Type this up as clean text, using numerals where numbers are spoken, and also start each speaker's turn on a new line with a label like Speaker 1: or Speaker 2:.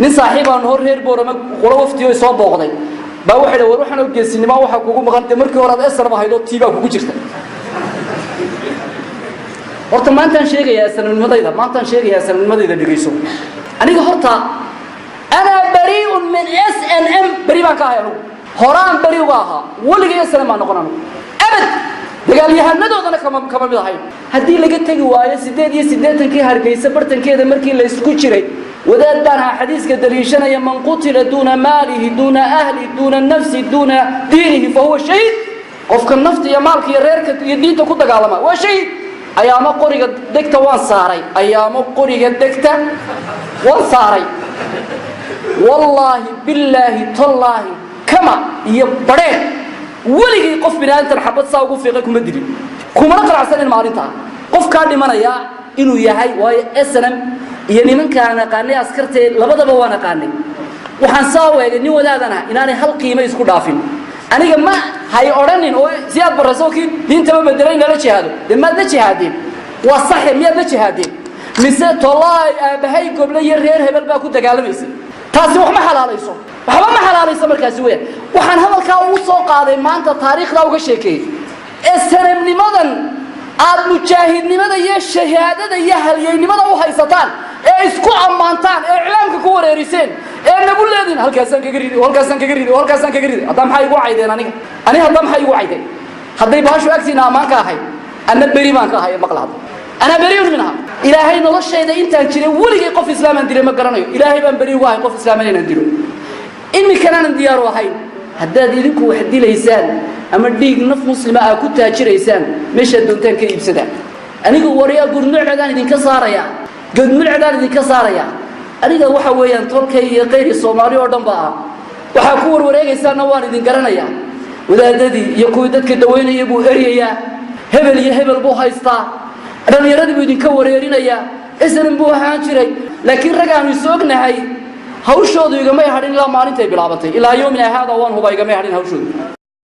Speaker 1: Nin saaxiib aan hor reer Boorama qolo waftiyo soo booqday baa waxay dhahay, war waxaan oo geesinimo waxa kugu maqan dee markii hore aad SNM ahayd oo tiibaa kugu jirta. Horta maantaan sheegayaa SNM-nimadayda, maantaan sheegayaa SNM-nimadayda. Dhegeyso, aniga horta أنا بريء من SNM, beri baan ka ahay anugu, horaan beri uga ahaa. Weligay SNM baan noqon anugu abad, dagaalyahanadoodana kama mid ahayn. Haddii laga tegi waayo 88-kii Hargeysa bartankeeda markii la isku jiray, wadaad baan ahaa xadiiska daliishanaya: "من قتل دون ماله، دون أهله، دون نفسه، دون دينه، فهو شهيد." Qofka nafta iyo maalka iyo reerka iyo diinta ku dagaalama waa shahiid. Ayaamo qoriga degta waan saaray, ayaamo qoriga degta waan saaray. Wallaahi, billaahi, tallaahi, kama iyo badheen weligii qof biniaadantan xabad saa ugu fiiqay kuma dilin, kumana qanacsanin maalintaa qofkaa dhimanaya inuu yahay. Waayo SNM iyo nimankaan aqaanay askartee labadaba waan aqaanay. Waxaan saa u eegay nin wadaadan ah inaanay hal qiimo isku dhaafin. Aniga ma hay odhanin oo si aad barayso kii diintaba bedelay nala jihaado. Dee maad la jihaadeen? Waa saxe, miyaad la jihaadeen? Mise tolaay aabahay goble iyo reer hebel baa ku dagaalamaysay? Taasi wax ma xalaalayso, waxba ma xalaalayso. Markaasi weeyaan waxaan hadalkaa ugu soo qaaday maanta, taariikhdaa uga sheekeeyey ee SNM-nimadan aad mujaahidnimada iyo shahaadada iyo halyeynimada u haysataan ee isku ammaantaan ee iclaamka ku wareeriseen ee nagu leediin halkaasaan kaga ridi, halkaasaan kaga ridi, halkaasaan kaga ridi. Haddaa maxaa igu caydeen aniga? Ani haddaa maxaa igu caydeen? Hadday bahashu agtiina ammaan ka ahayd, anna beri baan ka ahay. Maqla hadda, أنا بريء منها. Ilaahay noloshayda intaan jiray weligay qof islaamaan dilay ma garanayo. Ilaahay baan beri uga ahay qof islaaman inaan dilo. Imikaanaanan diyaaru ahayn. Haddaad idinku wax dilaysaan ama dhiig naf muslima aa ku taajiraysaan, meeshaad doontaan ka iibsadaan. Aniga waryaa gurnucdaan idinka saarayaa, godmulcdaan idinka saarayaa. Aniga waxa weeyaan tolkay iyo kayri Soomaali oo dhan ba ah waxaa ku warwareegaysaana waan idin garanayaa. Wadaadadii iyo kuwii dadka dawaynaya buu eryayaa, hebel iyo hebel buu haystaa, dhallinyaradii buu idinka wareerinayaa, SNM buu ahaan jiray. Laakiin rag aanu is ognahay hawshoodu igamay hadhin ilaa maalintay bilaabatay ilaa يومنا هذا. Waan huba igamay hadhin hawshoodu.